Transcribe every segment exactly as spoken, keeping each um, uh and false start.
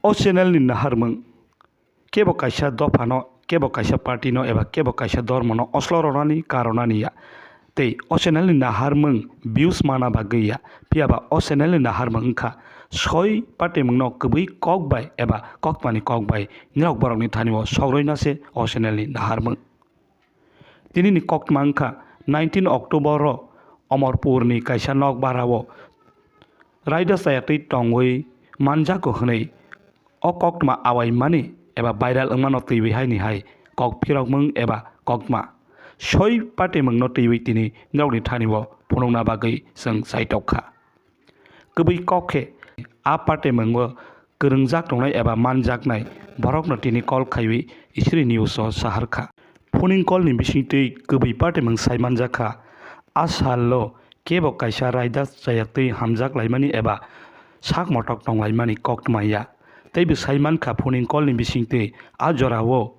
O channel ni naharmung kebo kaisa dophano, kebo kaisa party no eba kebo kaisa dormo no oslo rwnani karonani ya. Tei o channel ni naharmung views mana bagwi ya. Phiya ba o channel ni naharmung wngkha soi party mung no kwbwi kok bai eba koktmani kok bai nirok borok ni thani o sogroi na se o channel ni naharmung. Tini ni koktma wngkha nineteen October o Omorpur ni kaisa nok bara o raida chaya twi tongwi manjago hwnwi o koktma awaimani eba viral wngmano twiwi hai ni hai kok phirokmung eba koktma soi patimungno twiwi tini nirokni thani o phunukna bagwi chwng chaitok kha. Kwbwi kok khe a patimung o kwrwngjak tongnai eba manjaknai borokno tini call khaiwi Isri News o sahar kha. Phuning call ni bisingtwi kwbwi patimung sai manjak kha. A salo kebo kaisa raida chaya twi hamjak laimani eba sak motok tong laimani koktma ya. Tei bo sai mankha phuning call ni bisingtwi a jorao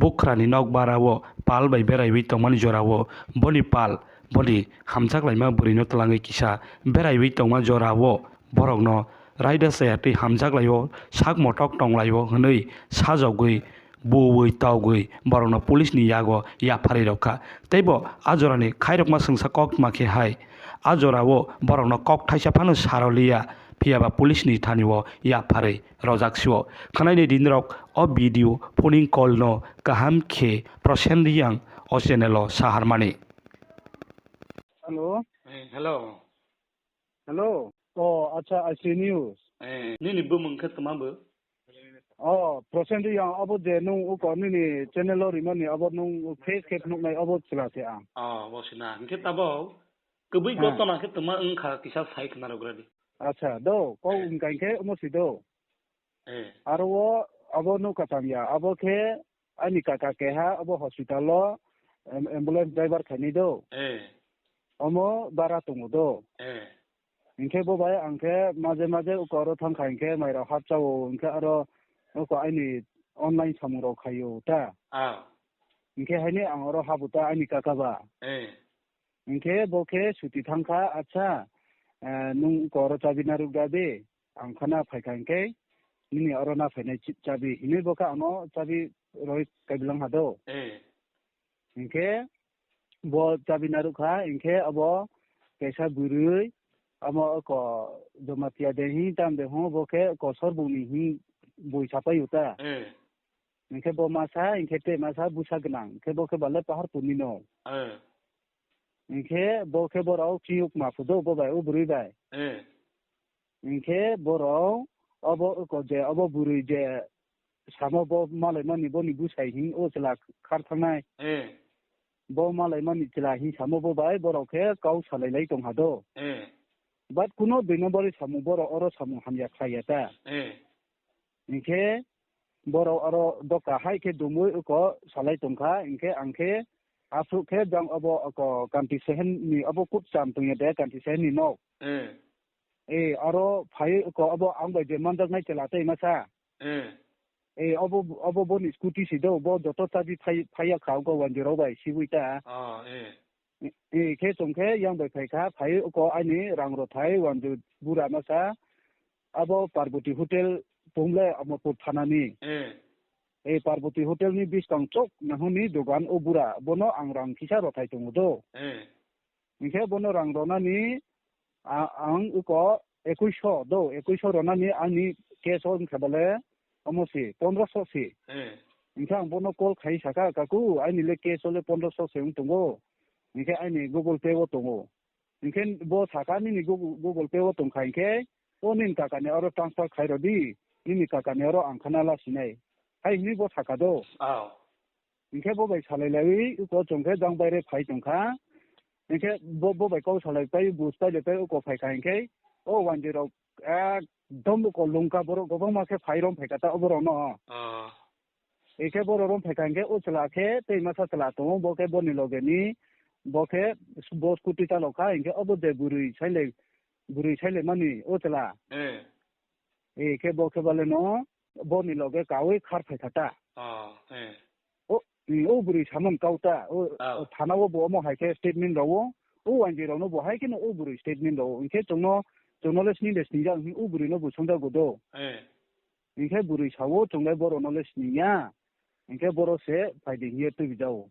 bukrani nok bara o pal bai beraiwi tongmani jorao boni pal boni hamjak laima bwrwino twlangwi kisa beraiwi tongma jorao borokno raida chaya twi hamjak laio sak motok tong laio hwnwi sajagwi buwi togwi borokno police ni yago yapharwi rwkha. Tei bo a jorani khairokma swngsa koktma khe hai a jorao borokno kok thaisa phano saroliya, phiya ba police ni thani o yapharwi rojak sio. Khwnaini dinrok o video phuning call no kaham khe Prosen Riyang o channel o saharmani. Hello. Eh, hello. Hello. Oh, acha, I C News. Eh, nini bumung khe tma bo? Oh, Prosen Riyang abo je nung uko nini channel o rimani abo nung face khe nuknai abo chwla se ang. Oh, bo sina. Hwnkhe tabo kwbwi Ha. Gotona khe tma wngkha kisa sai khna rwgradi. Acha, do, kok Eh. Wngkha hwnkhe omo si do. Eh. Aro o abo nukha tang ya, abo khe ani kaka keha abo hospital o am-, ambulance driver khainai do. Eh. Omo bara tongo do. Eh. Hinkhe bo bai ang khe maje maje uko aro thang kha hinkhe mairok hap chao hinkhe aro uko aini online samung rok khaio ta. Ah. Hinkhe haini ang oro habu ta aini kaka ba. Eh. Hinkhe bo khe suti thang kha, acha, eh, nung uko oro chabi narwk da de, ang khana phai kha hinkhe nini oro na phainai chi-, chabi hinwi bo khe ano chabi roi kaibilang ha do. Eh. Hinkhe bo chabi narwk kha, hinkhe abo kaisa bwrwi, amo oko Jamatia de hi tam de ho, bo khe kosor bungni hi bui sapai uta. Eh. Hinkhe bo masa, hinkhe tei masa bwsa gwnang, hinkhe bo khe bale Paharpur ni no. Eh. Hinkhe bo khe borok chiyuk ma phudo bo bai, o bwrwi bai. Eh. Hinkhe borok obo oko je obo bwrwi je samo bo malaimani boni bwsai hin o chwla khar thangnai. Eh. Bo malaimani chwla hin samo bo bai borok khe kau salai lai tong ha do. Eh. But kuno dui number ni samung borok oro samung hamya khlai ya ta. Eh. Hinkhe borok oro doka hai khe dumui uko salai tong kha, hinkhe ang khe aswk khe jang obo oko Kanti Sehen ni obo kut cham tong ya de Kanti Sehen ni nok. Eh. Eh, aro phai uko obo ang bai je manjaknai chwla tei masa. Eh. Eh, obo, obo boni scooty si do, bo joto chabi phai, phai ya kha uko wanjwi rok bai sibui ta. Ah, eh. Eh, khe chwng khe yang bai phai kha, phai uko aini rang rw thai wanjwi bura masa. Abo Parboti Hotel pumle Amarpur thana ni. Eh. Eh, Parboti Hotel ni biskang chok nahuni dogan o bura, bono ang rang kisa rw thai tongo do. Eh. Hinkhe bono rang rwnani, a-, ang uko ekuiso do, ekuiso rwnani ani case o wngkha bole omo si, pondroso si. Eh. Hinkhe ang bono call khai saka, "Kaku, aini le case o le pondroso se wng tongo." Hinkhe aini Google Pay o tongo. Hinkhe bo saka, "Nini Google, Google Pay o tongkha hinkhe, o nini kakani oro transfer khai rwdi, nini kakani oro ang khana lasinai." Hai hinwi bo saka do. Oh. Hinkhe bo bai salai laiwi uko chwng khe jang baire phai tong kha. Hinkhe bo, bo bai kok salai pai, bus pai le pai uko phai kha hinkhe, o wanjwi rok ekdom uko lungka borok kwbangma khe phai rom phai kha ta oborok no. Ah. Hinkhe borok rom phai kha hinkhe o chwla khe tei masa chwla tongo, bo khe boni loge ni, bo khe bo scooty chalok kha, hinkhe obo je bwrwi sailai, bwrwi sailai mani o chwla. Eh. Eh, khe bo khe bale no boni loge kaui khar phai kha ta. Ah, eh. O, mm, o bwrwi samung kau ta. O, ah, o thana o bo omo hai khe statement rw o. O wanjwi rok no bo hai khe no o bwrwi statement rw o. Hinkhe chwng no, chwng no le sini le sinijak, o bwrwi no bo swngjak go do. Eh. Hinkhe bwrwi sao, "Chwngle borokno le siniya." Hinkhe borok se phaidi hiye tubijao.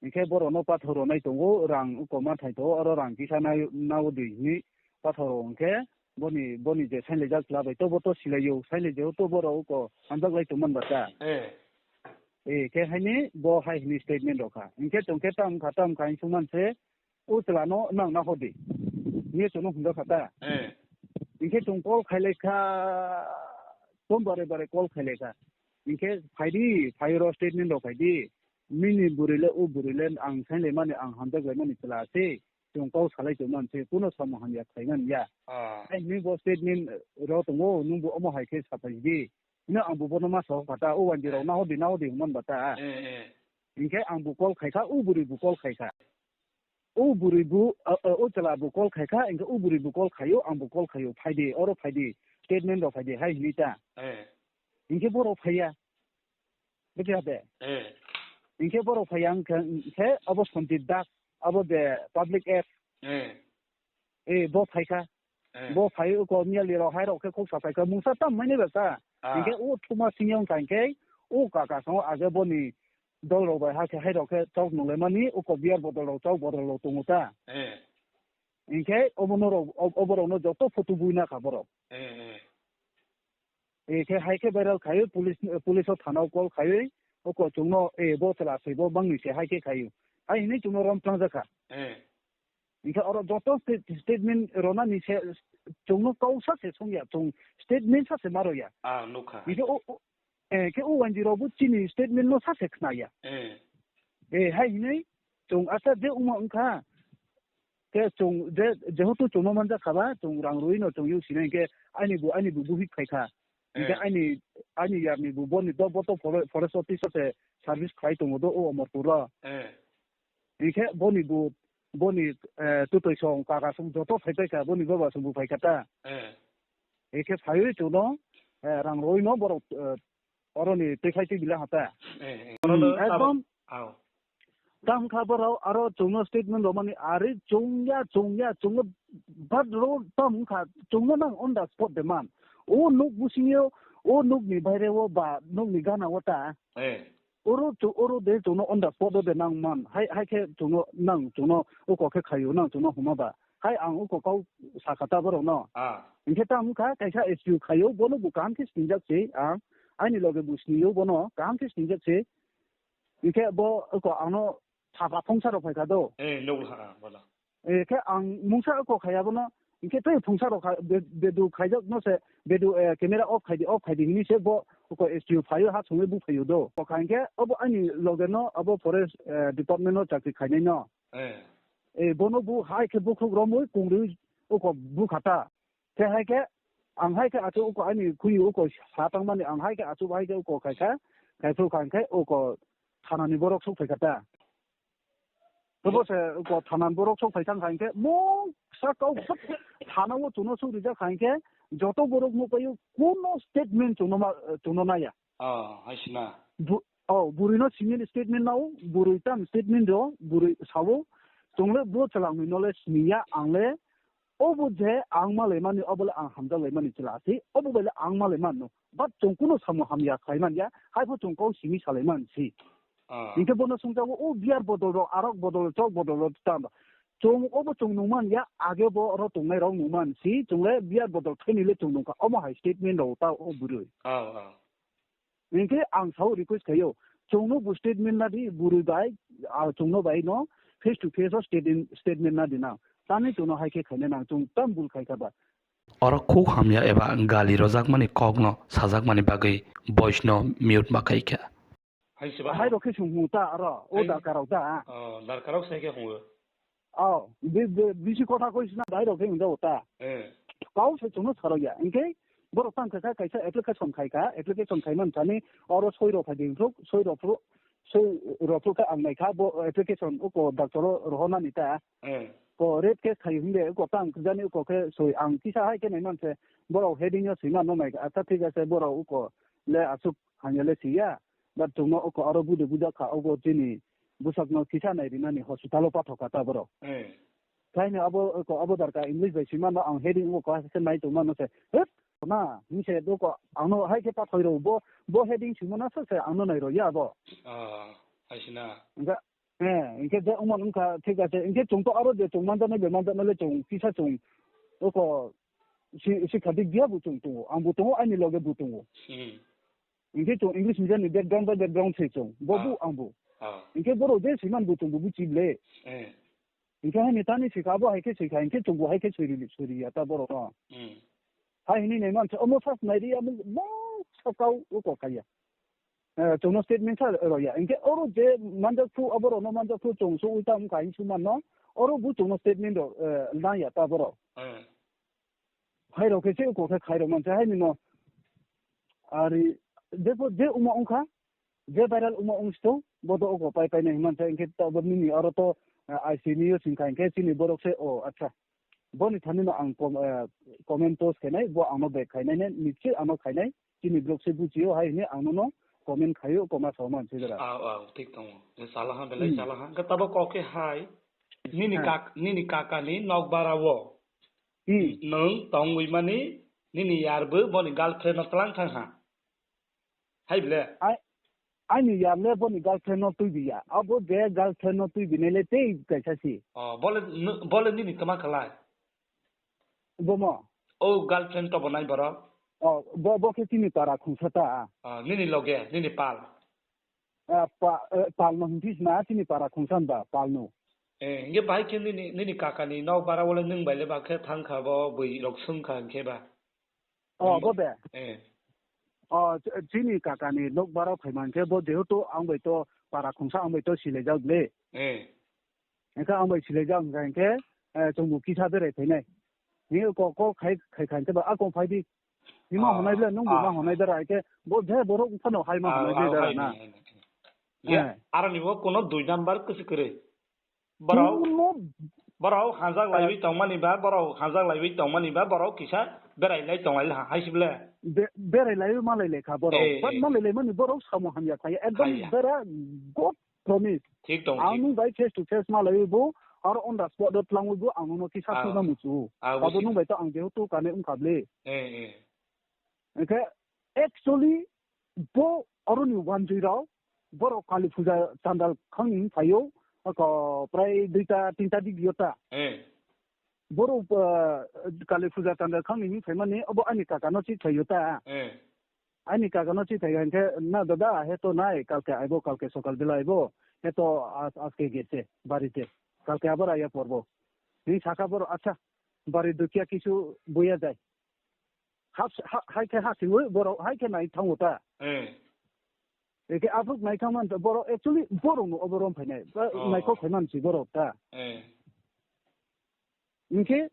Hinkhe borokno pathor rwnai tongo, rang koma thai tongo, oro rang kisa nai-, nao di hinwi pathor rw hinkhe boni, boni je sainlaijak chwla bai to bo to silaio, sainlaijao to borok uko hamjak lai tongman ba ta. Eh. Eh, khe haini bo hai hini statement rw kha. Hinkhe chwng khe tam kha, tam kha hinsung man se, "O chwla no nang na hodi." Hiye chwngno hwnjak kha ta. Eh. Hinkhe chwng call khailai kha, tom bare bare call khailai kha. Hinkhe phaidi, phai oro statement rw phaidi. Nini bwrwi le, o bwrwi le ang sainlaimani, ang hamjak laimani chwla se. Chwng kok salai tongmani se, kuno samung hamya khlaimani ya. Ah. Ai, nini bo statement rw tongo, nungbo omo hai khe saphai di. Hino ang bo bono ma sok kha ta, o wanjwi rok nahodi, nahodi hwnman ba ta. Eh, eh. Hinkhe ang bo call khai kha, o bwrwi bo call khai kha. O bwrwi bo, o, o, o chwla bo call khai kha, hinkhe o bwrwi bo call khaio, ang bo call khaio, phaidi, oro phaidi, statement rw phaidi, hai hinwi ta. Eh. Hinkhe borok phaiya. Bwkha de. Eh. Hinkhe borok phaiya hinkhe, hinkhe abo Sanjit Das, abo de public app. Eh. Eh, bo phaikha. Eh. Bo phai uko miyali rok hai rok khe khoksa phaikha. Mungsa tam mani ba ta. Ah. Hinkhe o thuma singya wngkha hinkhe o kaka songo age boni dol rok bai hakhe hai rok khe chok nunglaimani uko biyar bodol rok chok bodol rok tongo ta. Eh. Hinkhe obono rok, ob-, oborokno joto photo buina kha borok. Eh, eh. E khe hai khe viral khai, police, police o thana o call khai, o ko chwngno, e, bo chwla se bo bangni se hai khe khai. Hai hinwi chwngno rom tlangjak kha. Eh. Hinkhe oro joto state-, statement ronani se chwngno kau sa se songya, chwng statement sa se maro ya. Ah, nukha. Hinkhe o, o, e, khe o wanjwi rok bo chini statement no sa se khna ya. Eh. E, hai hinwi chwng asa je wngma wngkha, khe chwng je, jehetu chwngno manjak kha ba, chwng rang rwino chwng use sinai, hinkhe ani bo, ani bo buhik phai kha. Hinkhe Eh. ani, ani yarni bo boni do, bo to fore-, forest office o se service khlai tongo do, o Omorpur o. Eh. Hinkhe boni bo, boni, eh, twtwi song, kaka song joto phai phai kha, boni baba song bo phai kha ta. Eh. Hinkhe phaiwi chwngno, eh, rang rwino borok, eh, oroni twi khai twi bila hata. Eh, eh. Hmm, Orono ekdom. Ao. Tam kha borok aro chwngno statement romani ari chwngya, chwngya, chwngno but ro tam kha chwngno nang on the spot de man. O nuk busingo, o nukni baire o ba nukni gana o ta. Eh. Oro chu, oro de chwngno on the spot o de nang man. Hai, hai khe chwngno nang chwngno o kok khe khaio nang chwngno huma ba. Hai ang o kok kau sakha ta borokno. Ah. Hinkhe tam kha kaisa S P O khaio bono bo kaham khe sinijak se ang. Aini loge bo sinio bono kaham khe sinijak se. Hinkhe bo eko ano saka phungsa rok phaikha do. Eh, nukha, ah, bola. Eh, khe ang mungsa eko khaiya bono, hinkhe tei phungsa rok kha-, be-, bedu khaijak no se, bedu, eh, camera off khaidi, off khaidi hinwi se bo eko S T O phaio, ha songwi bu phaio do. Bo kha hinkhe obo ani loge no, abo forest, eh, department no chakri khainai no. Eh. Eh, bono bu hai khe bukhuk romwi kungri eko bukha ta. Khe hai khe, ang hai khe achuk uko ani khwi uko sa tangmani, ang hai khe achuk hai khe uko khai kha, khai phuru kha hinkhe uko thanani borok sok phai kha ta. Tobo se uko thanani borok sok phai thang kha hinkhe, mungsa kau sab thana o chwngno sok rijak kha hinkhe, joto borok nukpaio kuno statement chwngno ma, chwngno naya. Ah, hai sina. Bu-, oh, bwrwi no simi ni statement nao, bwrwi tam statement do, bwrwi sao, chwng le bo chwla wngwi no le simi ya, ang le, obo je ang malai mani, obo le ang hamjak lai mani chwla si, obo bai le ang malai man no. But chwng kuno samung hamya khlai man ya, hai pho chwng kau simi salai man si. Ah. Hinkhe bono sungjago, o biyar bodol rok, arok bodol, chok bodol rok tam. Chwng obo chwng nung man ya, age bo oro tongnai rok nung man si, chwng le biyar bodol khaini le chwng nung kha, omo hai statement rok ta o bwrwi. Ah, ah. Hinkhe ang sao request khaio, chwngno bo statement nadi, bwrwi bai, ah, chwngno bai no face to face o statement, statement nadi na. Tani chwngno hai khe khaina nang, chwng tam bul khai kha ba. Oro khuk hamya eba gali rojakmani kokno sajakmani bagwi voice no mute ma khai kha. Hai se ba? Hai rok khe chwng hwn ta aro, o Hai. Darkar rok da. Oh, darkar rok sai khe hwn. Oh, bi-, bi-, bisi kotha koi sina dai rok khe hwnjago ta. Eh. Kau se chwngno sarok ya. Hinkhe borok tang kha kaisa application khai kha, application khai man thani oro soi rok phai di phru, soi rok phru, soi rok phru khe ang nai kha bo application uko doctor o rohor nani ta. Eh. Ko rape case khai hwnde uko tang jani uko khe soi ang kisa hai khe nai man se borok heading o sima no nai kha. Acha thik ase borok uko le asuk hanya le siya. But chwngno uko aro bude bujak kha uko chini bwsakno kisa nai rinani hospital o pathok kha ta borok. Eh. Khaini abo, abo darkar English bai swi mano, ang heading o kaham khe nai tong mano se. Hwt, na, hing se doko, ang no hai khe pathoi rw, bo, bo heading simo na sa se ang no nai rw ya bo. Ah, hai se na. Hingkhe, eh, hingkhe je umon wngkha, thik ase, hingkhe chwng to aro je chwng manjaknai bai manjaknai le chwng kisa chwng, doko, si-, sikha dik diya bo chwng tongo, ang bo tongo, aini loge bo tongo. Hmm. Hingkhe chwng English medium ni background bai background se chwng, bo bo Ah. ang bo. Ah. Hingkhe borok je siman bo chwng bo buchi ble. Eh. Hingkhe haini tani sikha, abo hai khe sikha, hingkhe chwng bo hai khe sori, sori ya ta borok no. Hmm. Hai hini nai man se, omo sas nai ri ya, mo, mo sakao o kok kaya. Eh, chwngno statement sa rw ya. Hingkhe oro je manjak phu, abo rokno manjak phu, chwng so ui ta wngkha hing sumano, oro bo chwngno statement rw, eh, na ya ta borok. Hmm. Hai rok khe se uko khe khai rok mansa hai nino. Ari, jepho je uma wngkha, je viral uma wngsto, bo do uko pai pai nai mansa, hingkhe ta bo nini aro to, eh, I C ni yo singkha, hingkhe chini borok se, o, acha. Boni thani no ang com-, eh, comment post khenai, bo ang no back khainai ne, niche ang no khainai, chini borok se buchio hai hini ang no no comment khaio, koma sao manse jora. Au, au, thik tongo. Salaha belai Hmm. salaha. Hingkhe tabo kok khe hai, nini Ha. kak-, nini kaka ni nok bara wo. Hmm. Nwng tongwi mani nini yar bo boni girlfriend no tlang thang ha. Hai ble? Ai, aini yar le boni girlfriend no twi biya. Abo je girlfriend no twi binai le tei kaisa si. Oh, bole, bole nini kama khalai? Bomo. O girlfriend to bonai borok? Oh, bo, bo khe chini para khungsa ta. Oh, nini loge, nini pal? Ah, pa-, eh, palno hwnphi sna chini para khungsa hwnba, palno. Eh, hingke bahai khe nini, nini kakani nok bara wale nwng bai le ba khe thang kha bo bwi rok swng kha hingke ba? Oh, bo de? Eh. Oh, ch-, chini kakani nok bara phai man khe bo jehetu ang bai to para khungsa ang bai to silai jak le. Eh. Hingke ang bai silai jak hingka hingke, eh, chwng bo kisa berai phainai. Ni kok, kok khai, khai, khai khe ba, a kok phai di. Hima Ah, honai ble, nung bo ah, ma honai ah. Dara, ke bo je borok phano hai ma Ah, honai ah, ble dara hai na. Ni, hai ni, hai ni. Ye, Eh. Aroni bo kono dui number kwswk kwrwi. Borok, Kuno borok hanjak Ah. laiwi tongmani ba, borok hanjak laiwi tongmani ba, borok kisa berai lai tong lai ha, hai sible. Be-, berai lai malai lai kha borok. Eh, But eh. Malai lai mani borok samo hamya kha. Ekdom Hai. Bera go Promise. Thik tong, Ang thik. Nung bai face to face malaiwi bo, aro on the spot o tlangwi bo ang nono kisa Ah. Suna muchu. Ah, Abo busi. Nung bai to ang jehetu kane wngkha ble. Eh, eh. Hingke actually bo aroni wanjwi rao, borok Kali Puja chandal khangni phaio, ako prai duita tinta di biyo ta. Eh. Borok, ah, Kali Puja chandal khangni phaimani, obo ani kaka no si phaio ta. Eh. Ani kaka no si thai hingke, "Na dada, he to nai, kalke aibo, kalke sokal bela aibo, he to as-, aske gese, barite, kalke abar aiya porbo." Ni saka boro, "Acha, bari dukia kisu boya jai." Hap-, ha-, hai khe hasiwi boro, hai khe nai thango ta. Eh. Eke abruk nai thang man ta, boro actually boro no oborom phainai, ba Oh. Naikok phaiman si boro ta. Eh. Hingke,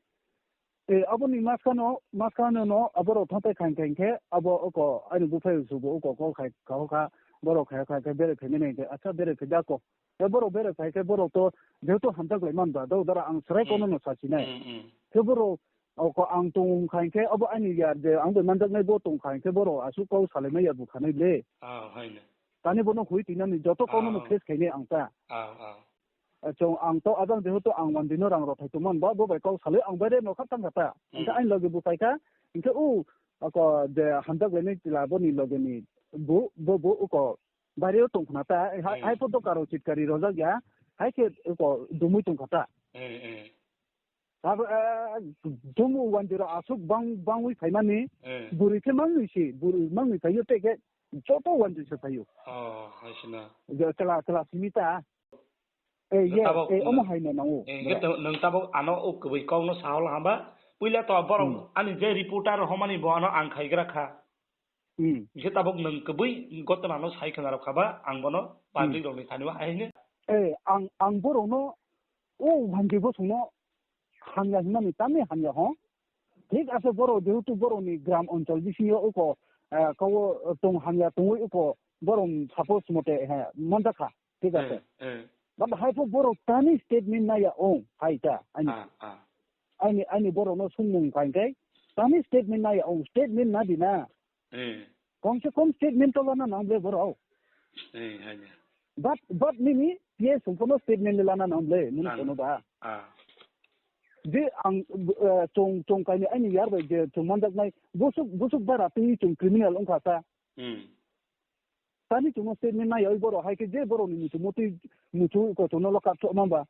eh, aboni maskano, maskano no aborok thantai khain khain khe, abo oko ani buphai subo oko kok khai, kaho kha, borok khai khai khe bere phai nai khe, acha bere phai da ko. Khe borok bere phai khe borok to jehetu hamjak lai man ba, do dara ang serai Hmm. Kono no sachi nai. Hmm, hmm. Khe borok oko ang tong khain khe, abo ani yar je ang bai manjak nai bo tong khain khe borok asuk kok salai mai ya bu khanai le. Ah, hai ne. Tani bono hui tinani joto kono no Ah. Face khainai ang ta. Ah, ah. Chong ang to ajang jehetu ang wandino rang rok thai tongmani ba, bo bai kok salwi ang baire nokha tang kha ta. Hingke Hmm. Ani loge bo paikha, hingke u ako je hamjak lainai chwla boni loge ni bo, bo, bo uko baire o tong khna ta. Hai, Hmm. Hai photo karo chitkari rojak ya, hai khe uko dumui tong kha ta. Hmm, hmm. Abo, eh, dumu wandiro asuk bang, bangwi phaimani, Eh. Bwrwi khe mangwi si, bwrwi mangwi phaiyo tei khe joto wandi se phaiyo. Oh, hai sina. Je chwla, chwla simi ta. Eh, Nang ye, tabok eh, nang, omo hai no nango, eh, bro. Nge to, nang tabok ano o kwbwi kok no sahol hamba. Puila to borok Hmm. Ani je reporter homani bo ano ang khaigra kha. Hmm. Nge tabok nang kwbwi gotona no sai khna rok khaba ang bono Hmm. Public rok ni thani o hai hini. Eh, ang, ang borok no o wandi bo songno hamya hinmani tamni hamya ho. Thik ase borok jehetu borok ni gram onchol bisingo uko, eh, kabo tong hamya tongwi uko borok suppose mote, eh, manjakha. Thik ase. Eh, eh. But hai pho borok tani statement naya ong hai ta ani. Ah, ah. Ani, ani borok no sungmung khai khai tani statement naya ong, statement na di na. Eh. Kom se kom statement to lana nang ble borok. Eh, hai ya. But, but nini P S sung phono statement le lana nang ble, nini Nang. Kono ba. Ah. Je ang, eh, chong, chong kaini aini yar bai je chong manjaknai, busuk, busuk bara twi chong criminal wngkha ta. Hmm. Tani chwngno statement nai oi borok hai khe je borokni muchungmo twi muchung kotorno lock up sok mamba.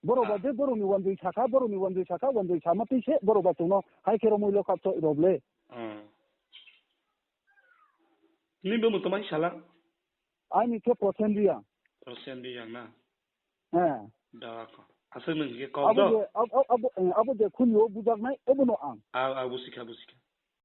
Borok ba Ah. je borokni wanjwi sakha, borokni wanjwi sakha, wanjwi sama twi se borok ba chwngno hai khe romwi lock up sok rok le. Hmm. Nini bumung tongmani sala? Aini khe Prosen Riyang. Prosen Riyang na? He. Da ko. Aswk nung khe kok Abo do? je, ab-, ab-, abo, eh, abo je khunio bujaknai, obono ang. Ah, ah, busikha, busikha.